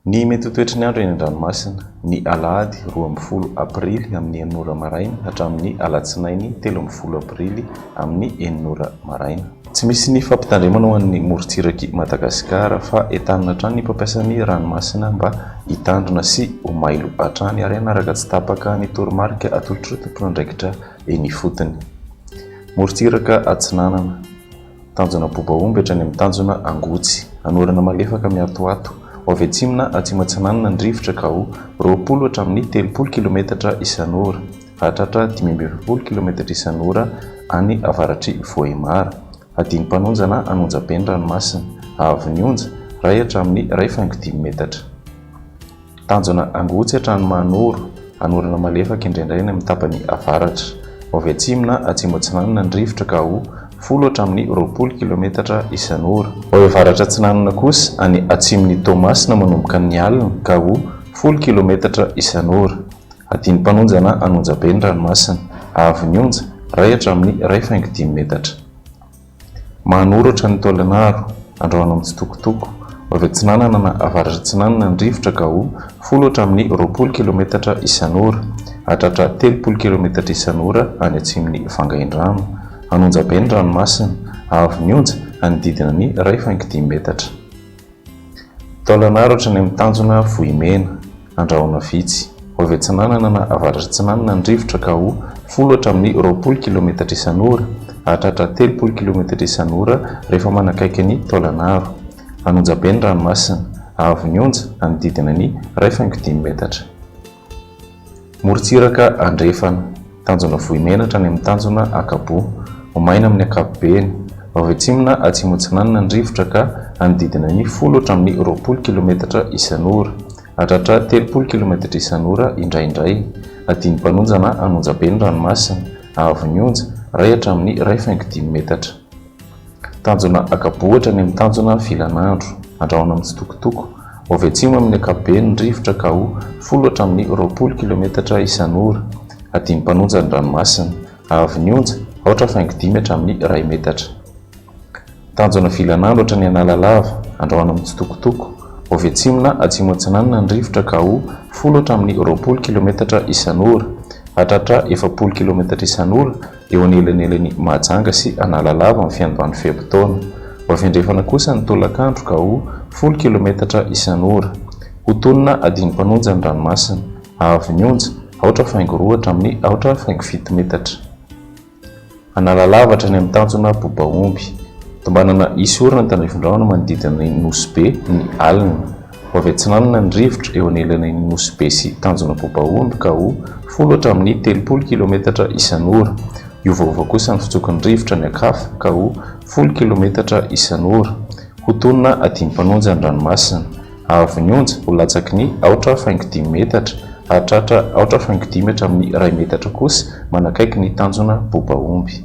Ny mety ho toetry ny andro eny an-dranomasina, ny alahady 12 aprily amin'ny enina ora maraina hatramin'ny alatsinainy 13 aprily amin'ny enina ora maraina. Tsy misy ny fampitandremana ho an'ny morontsirak'i Madagasikara fa entanina hatrany ny mpampiasa ny ranomasina mba hitandrina sy ho mailo hatrany ary hanaraka tsy tapaka ny toromarika atolotr'ireo tompon'andraikitra eny ifotony. Morontsiraka atsinanana. Tanjona Bobaomby hatrany amin'ny tanjona Angotsy. Anorana malefaka miatoato. Ho avy atsimo na atsimo atsinanana ny rivotra ka ho 20 hatramin'ny 30 kilometatra isan'ora. Hahatratra 45 kilometatra isan'ora any avaratr'i Vohemar. Hadino mpanonja na an'onjabe ny ranomasina. Haavon'ny onja, iray hatramin'ny iray faingo dimy metatra. Tanjona Angotsy hatrany Mahanoro, anorana malefaka indraindray any amin'ny tapany avaratra. Ho avy atsimo na atsimo atsinanana ny rivotra ka ho folo hatramin'ny 20 kilometatra isan'ora. Ho avy avaratra atsinanana kosa any atsimon'i Toamasina manomboka ny alina ka ho folo kilometatra isan'ora. Hadino mpanonja na an'onjabe ny ranomasina. Haavon'ny onja, iray hatramin'ny iray faingo dimy metatra. Manoratra ny Taolanaro, andrahoina mitsitokotoko, ho avy atsinanana na avaratra atsinanana ny rivotra ka ho folo hatramin'ny 20 kilometatra isan'ora, hahatratra 30 kilometatra isan'ora any atsimon'i Vangaindrano. Hanonja be ny ranomasina, haavon'ny onja hanodidina ny iray faingo dimy metatra. Taolanaro hatrany amin'ny tanjona Vohimena, andrahona vitsy. Ho avy atsinanana na avaratra atsinanana ny rivotra ka ho folo hatramin'ny 20 kilometatra isan'ora, hahatratra 30 kilometatra isan'ora rehefa manakaiky an'i Taolanaro. Hanonja be ny ranomasina, haavon'ny onja hanodidina ny iray faingo dimy metatra. Morontsiraka andrefana, tanjona Vohimena hatrany amin'ny tanjona Ankaboa. Ho maina amin'ny ankapobeny. Ho avy atsimo na atsimo atsinanana ny rivotra ka hanodidina ny folo hatramin'ny 20 kilometatra isan'ora. Hahatratra 30 kilometatra isan'ora indraindray. Hadino mpanonja na hanonja be ny ranomasina. Haavon'ny onja, iray hatramin'ny iray faingo dimy metatra. Tanjona Ankaboa hatrany amin'ny tanjona Vilanandro. Andrahona mitsitokotoko. Ho avy atsimo amin'ny ankapobeny ny rivotra ka ho folo hatramin'ny 20 kilometatra isan'ora. Hadino mpanonja ny ranomasina. Haavon'ny onja, aotra faingo dimy hatramin'ny iray metatra. Tanjona Vilanandro hatrany Analalava. Andrahona mitsitokotoko. Ho avy atsimo na atsimo atsinanana ny rivotra ka ho folo hatramin'ny 20 kilometatra isan'ora. Hahatratra 40 kilometatra isan'ora eo anelanelan'i Mahajanga sy Analalava amin'ny fiandohan'ny fe-potoana. Ho avy andrefana kosa ny tolakandro ka ho folo kilometatra isan'ora. Ho tonona adino mpanonja ny ranomasina. Haavon'ny onja, aotra faingo roa hatramin'ny aotra faingo fito metatra. Analalava hatrany amin'ny tanjona Bobaomby. Tombanana hisy orana tandrifin-drahona manodidina ny Nosy Be ny alina. Ho avy atsinanana ny rivotra eo anelanelan'i Nosy Be sy Tanjona Bobaomby ka ho folo hatramin'ny 30 kilometatra isan'ora. Hiovaova kosa ny fitsoky ny rivotra any an-kafa ka ho folo kilometatra isan'ora. Ho tonona adim-panonja ny ranomasina. Haavon'ny onja ho latsaky ny aotra faingo dimy metatra, hahatratra aotra faingo dimy hatramin'ny iray metatra kosa manakaiky ny Tanjona Bobaomby.